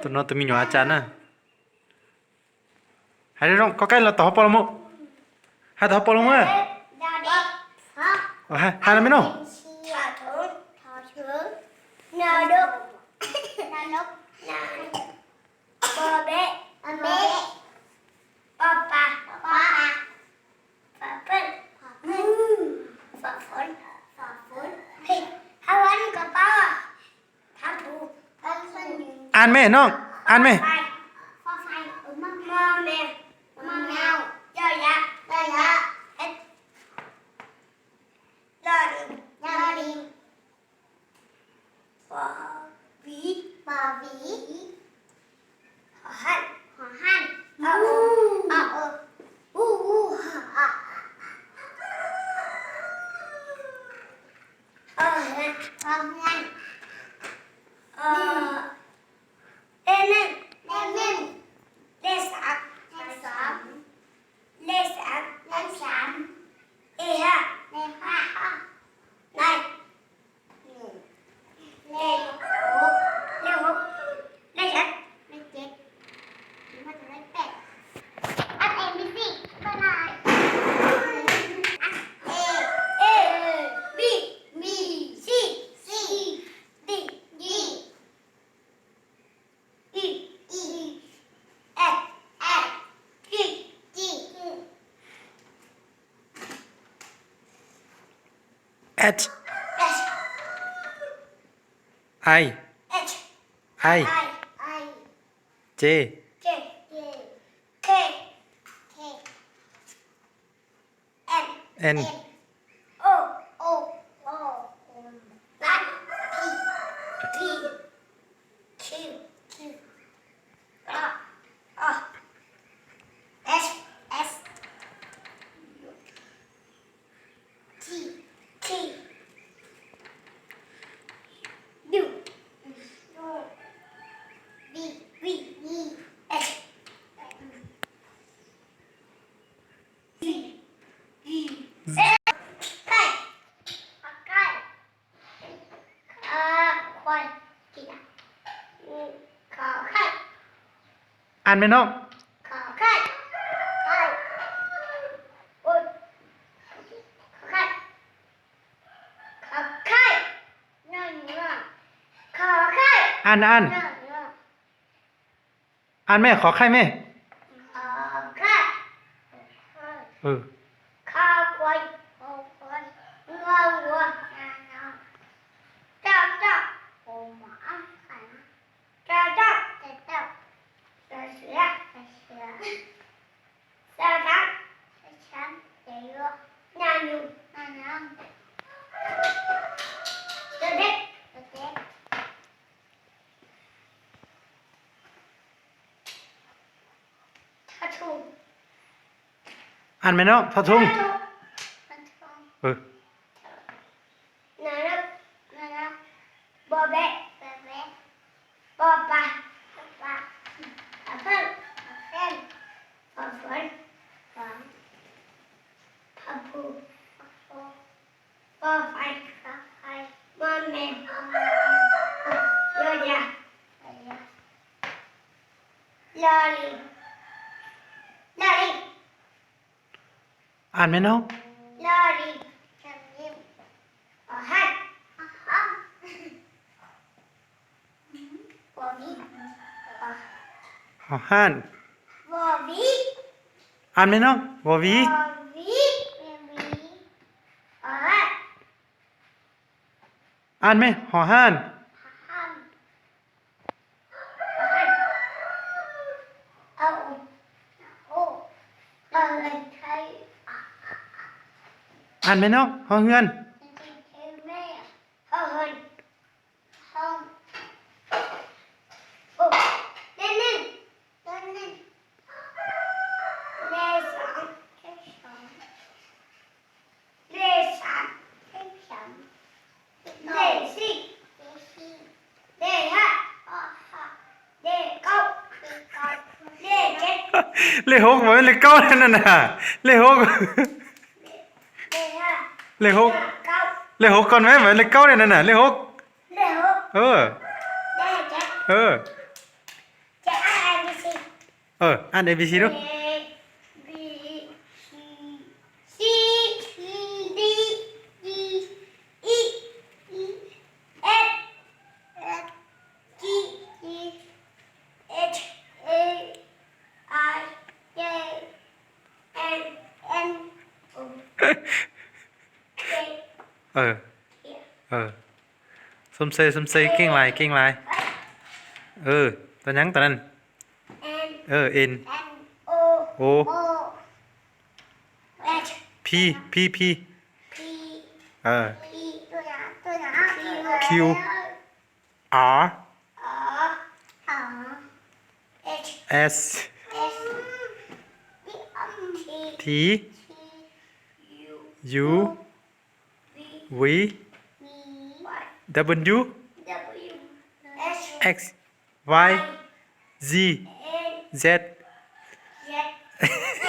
ຕົວນ້ອຍຕົວມີຫຍັງອາຈານນະ. ໃຫ້ນ້ອງກໍໃກ້ລະຕໍ່ປະລະໂມ ໃຫ້ຕໍ່ປະລະໂມ. ເອີ ໃຫ້ ໃຫ້ລະແມ່ນ້ອງ. ອ່ານແມ່ນ້ອງ ອ່ານແມ່. ອ່ານແມ່ນ້ອງ. ອ່ານ ອ່ານ. ອ່ານແມ່ ຂໍໄຂ່ແມ່. ເອີ. ອ່ານແມ່ນ້ອງ. ທໍທຸງ. ເອີ. ອ່ານແມ່ນ້ອງ. ຫໍຮ່ານ. ອ່ານແມ່ນ້ອງ. ວໍວີ. ອ່ານແມ່. ຫໍຮ່ານ. ອ່ານແມ່ນ້ອງ. ຫໍເຮືອນ. ເລກຫົກ ບໍ່ແມ່ນເລກເກົ້າແລ້ວນັ້ນນະ. ເລກຫົກ ເລກຫົກ ເລກຫົກກ່ອນແມ່. ບໍ່ແມ່ນເລກເກົ້າແລ້ວນັ້ນນະ. ເລກຫົກ. ເອີ. ເອີ. ເອີ ອ່ານ A B C ດູ. A B C C D E E F G H I J K L M N O P ເອີ ເອີ ສົມເຊີຍ ສົມເຊີຍ ເກັ່ງຫຼາຍ ເກັ່ງຫຼາຍ. ເອີ ຕົວຫຍັງຕົວນັ້ນ? N ເອີ N N O O H P P P P ເອີ Q R S T U V W X Y Z Z